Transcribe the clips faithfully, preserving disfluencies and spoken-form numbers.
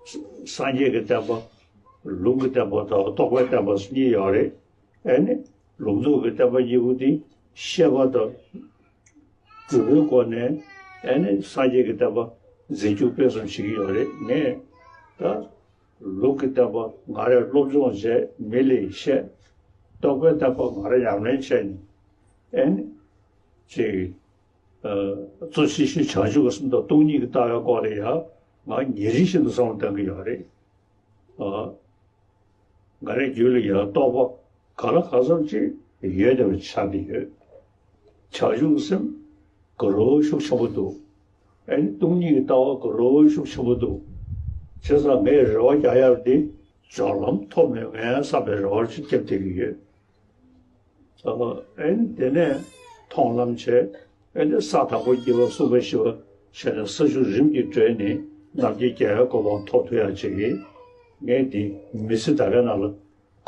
སངས་རྒྱས་ཀྱི་བསྟན་པ། ལུང་གི་བསྟན་པ་དང་རྟོགས་པའི་བསྟན་པ་གཉིས་ཡོད་རེད། ཨེ་ནི་ལུང་རྟོགས་ཀྱི་བསྟན་པ་གཉིས་པོ་དེ་བཤད་པ་དང་སྒྲུབ་པའི་སྒོ་ནས་ཨེ་ནི་སངས་རྒྱས་ཀྱི་བསྟན་པ་འཛིན་སྐྱོང་སྤེལ་གསུམ་བྱེད་ཀྱི་ཡོད་རེད། ངས་ད་ལུགས་ཀྱི་བསྟན་པ་ང་རས་སློབ་སྦྱོང་བྱས། མི་ལ་བཤད། རྟོགས་པའི་བསྟན་པ་ང་རས་ཉམས་ལེན་བྱས་ནས་ཨེ་ནི་ཅིག་ཨ་གཙོ་ཆེ་ཤོས་བྱང་ཆུབ་ཀྱི་སེམས་དང་སྟོང་ཉིད་ཀྱི་ལྟ་བའི་སྐོར་ལ་ཡང་ང་ཉིན་རེ་བཞིན་དུ་བསམ་བློ་གཏོང་གི་ཡོད་རེད། ཨ། ང་རའི་རྒྱུད་ལ་ཡང་རྟོགས་པ་ག་ལ་གང་འཚམ་ཅིག་ཡོད་བསྡད་པ་ཆགས་ཀྱི་ཡོད། བྱང་ཆུབ་སེམས་དགའ་རབ་ཤུགས་ཆེན་པོ་འདུག་ཨེ་ནི་སྟོང་ཉིད་ཀྱི་ལྟ་བ་དགའ་རབ་ཤུགས་ཆེན་པོ་འདུག་བྱས་ཙང་ངས་རེ་བ་རྒྱག་ཡག་འདི་སྦྱོར་ལམ་ཐོབ་མེད་ངས་བསམ་པའི་རེ་བ་ཅིག་བརྒྱབ་བསྡད་ཀྱི་ཡོད། ཨེ་ནི་དེ་ནས་མཐོང་ལམ་བྱས། ཨེ་ནི་ས་དང་པོ་རྒྱས་པ་གསུམ་པ་བཞི་པ་བྱས་ནས་ས་བཅུ་རིམ་གྱིས་བགྲོད་ནས་རྣམ་མཁྱེན་རྒྱལ་བའི་གོ་འཕང་ཐོབ་ཐུབ་ཡག་ཅིག་གིས་ངས་འདི་མི་ཚེ་ད་གའི་ནང་ལ་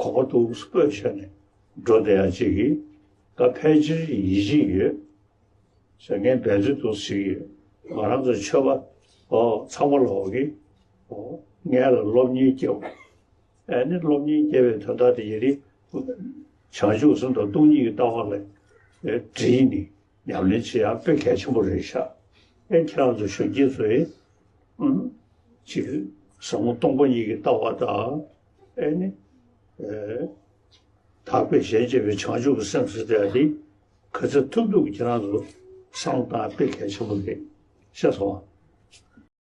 གོམ་པ་འདུག་སྤོས་བྱས་ནས་འགྲོ་བསྡད་ཡག་ཅིག་གིས་ད་ཕལ་ཆེར་ཡིད་ཆེས་ཡོད། ཟེར་ངས་འབད་རྩོལ་འདུག་ཟེར་གྱི་ཡོད། ང་རང་ཚོ་ཆོས་པ་ཨོ་ཚང་མ་ལོག་གི་ཨོ་ངས་ལ་སློབ་གཉེར་སྐྱེལ། ཨ་ནི་སློབ་གཉེར་སྐྱེལ་བའི་དོན་དག་དེ་ཡི་རིགས་བྱང་ཆུབ་སེམས་དང་སྟོང་ཉིད་ཀྱི་ལྟ་བ་ལ་ཨེ་བྲིས་ནས་ཉམས་ལེན་བྱེད་ཡག་དཔེ་གལ་ཆེན་པོ་རེད་ཤག་ཨེ་ཁྱེད་རང་ཚོ་གཞོན་སྐྱེས་ཚོས་ཨུམ་ཅིག་ཟབ་མོ་སྟོང་པ་ཉིད་ཀྱི་ལྟ་བ་དང་ཨེ་ནི་ཨེ། དག་པའི་ཞལ་བྱེད་པའི་བྱང་ཆུབ་ཀྱི་སེམས་ཟེར་དེ་འདི་ག་ཚོད་ཐུབ་ཐུབ་ཀྱི་ཁྱེད་རང་ཚོ་བསམ་བློ་བཏང་དཔེ་གལ་ཆེན་པོ་རེད། ཤེས་སོང་